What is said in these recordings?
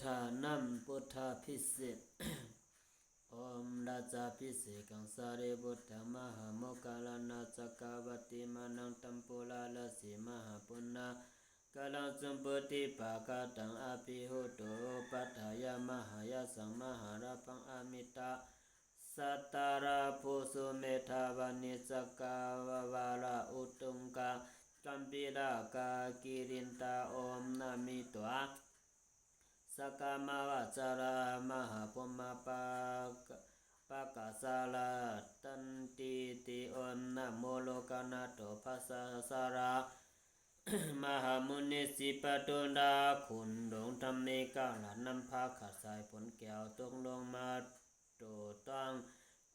ທານຳພຸດທາພິເສກ ໂອມລາຊາພິເສກັງ ສາລີບຸດທັງ ມະຫາໂມກຄະລານະ ຈັກກະວັດຕິມານັງ ຕັມປູລະລະສີ ມະຫາປຸນນາກະລັງ ສຸມໂພທິປາຄະຕັງ ອະພິວາເທ ອຸປັດຖາຍະ ມະຫາຍະສັງ ມະຫາລາພັງ ອະມິຕະ ສັດຕະລາໂພ ສຸເມທາວະນິ ຈັກກະວາລະອຸຕຸງກະ ກຳປີລະກະກິລິນຕາ ໂອມນະມິດວາ ສະກາມາວະຈາລາ ມະຫາພົມມະປະກະ ປະກາສາລາຕັນຕິຕິ ໂອມນະໂມໂລກະນາໂຖ ພັດສະສາລາ ມະຫາມຸນີ ສີປະຕູນາ ຂຸນຫຼົງທຳເມກະລາດ ນຳພາຂາດສາຍຝົນແກ້ວຕົກລົງມາ ໂຕຕ້ອງ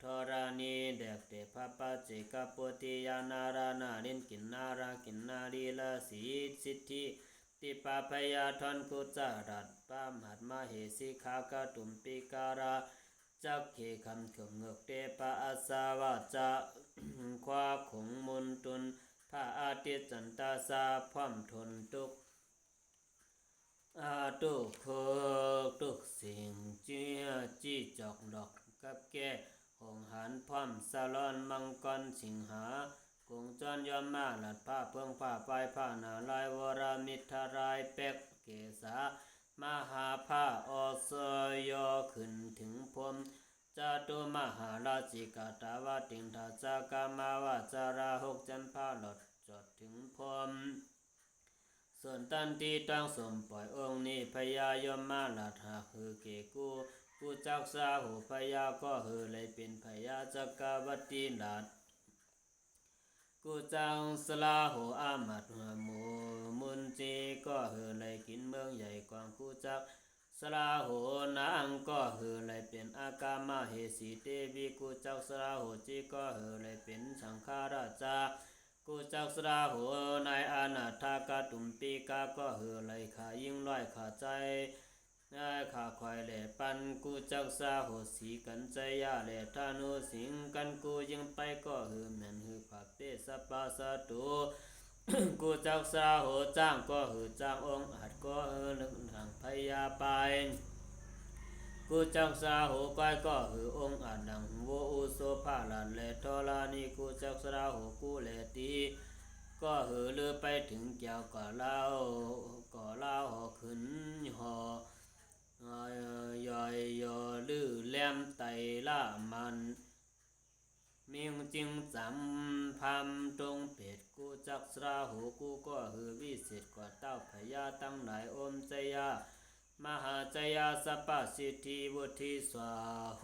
ທໍລະນີ ແດກແຕ່ພະປາເຈກະໂພທິຍານາລານາລິນກິນນາລາກິນນາລີລາສີ ສິດທິ ທິບາພະຍາທອນ ກຸຈະລາດປາມຫັດມະເຫສີ ຂາກະຕຸມປີກາລາ ຈັກເຂຄຳເຂືອງເຫງືອກເຕປະອາສາວາຈາ ຄວາຂົງມຸນຕຸນ ພະອາທິດຈັນຕາສາ ພ້ອມທົນທຸກ ອາ ທຸກທຸກສິ່ງ ຈີ້ ຈີ້ຈອກດອກກັບແກ້ ຫົງຫານພ້ອມສະຫຼອນ ມັງກອນສິງຫາ ກົງຈອນຍອມມາລາດ ຟ້າເພິ່ງຟ້າໄຟ ຟ້ານາລາຍ ວໍລະມິດທະລາຍ ແປັກເກສາ ມະຫາພາ ອອສຍ ຂຶ້ນເຖິງພົມ ຈະຕຸມະຫາລາຊິກາ ຕາວະຕິງທາ ຈັກກະມາວະຈາລາ ຫົກຈັນພາ ຫຼອດຈອດເຖິງພົມ ສ່ວນຕັນທີ່ຕ້ອງສົມປ່ອຍອົງນີ້ ພະຍາຍົມມະລາດຫາກຄືເກກູ ກຸຈັກສາໂຫພະຍາກໍຄືໄດ້ເປັນພະຍາຈັກກະວັດຕິລາດ ກຸຈັກສາໂຫອາມາດຫົວໝູມຸນຈີ ກໍຄືໄດ້ກິນເມືອງໃຫຍ່ກວ້າງ ກຸຈັກສາໂຫນາງກໍຄືໄດ້ເປັນອາກາມະເຫສີເຕວີ ກຸຈັກສາໂຫຈີ ກໍຄືໄດ້ເປັນສັງຄະລາຊາ ກຸຈັກສາໂຫນາຍອະນາຖາກະຕຸມປີກາ ກໍຄືໄດ້ຂ້າຍິງນ້ອຍຂ້າຊາຍ ຂ້າຄວາຍແລະປັນ ກຸຈັກສາໂຫສີກັນໄຊຍະ ແລະທະນູສິງກັນ ກູຍິງໄປກໍຄືແມ່ນຄືພະເປສະປາສະຕູ ກຸຈັກສາໂຫຈ້າງກໍຄືຈ້າງອົງອາດ ກໍຄືເລື່ອງທາງພະຍາປາຍ ກຸຈັກສາໂຫກ້ອຍກໍຄືອົງອາດ ດັ່ງໂວອຸໂສພະລາດ ແລະທໍລະນີ ກຸຈັກສາໂຫກູແລະຕີ ກໍຄືລືໄປເຖິງແກ້ວກໍລາວ ກໍລາວຫໍຂຶ້ນຫໍ ຢອຍຢໍລືແຫຼມໄຕລະມັນ ມິງຈິງຈຳພາມຕົງເປດ ກຸຈັກສາໂຫກູ ກໍຄືວິເສດກວ່າເຕົ້າພະຍາທັງຫຼາຍ ໂອມໄຊຍາ ມະຫາໄຊຍາ ສັບພະສິດທິວຸດທິສວາໂຫ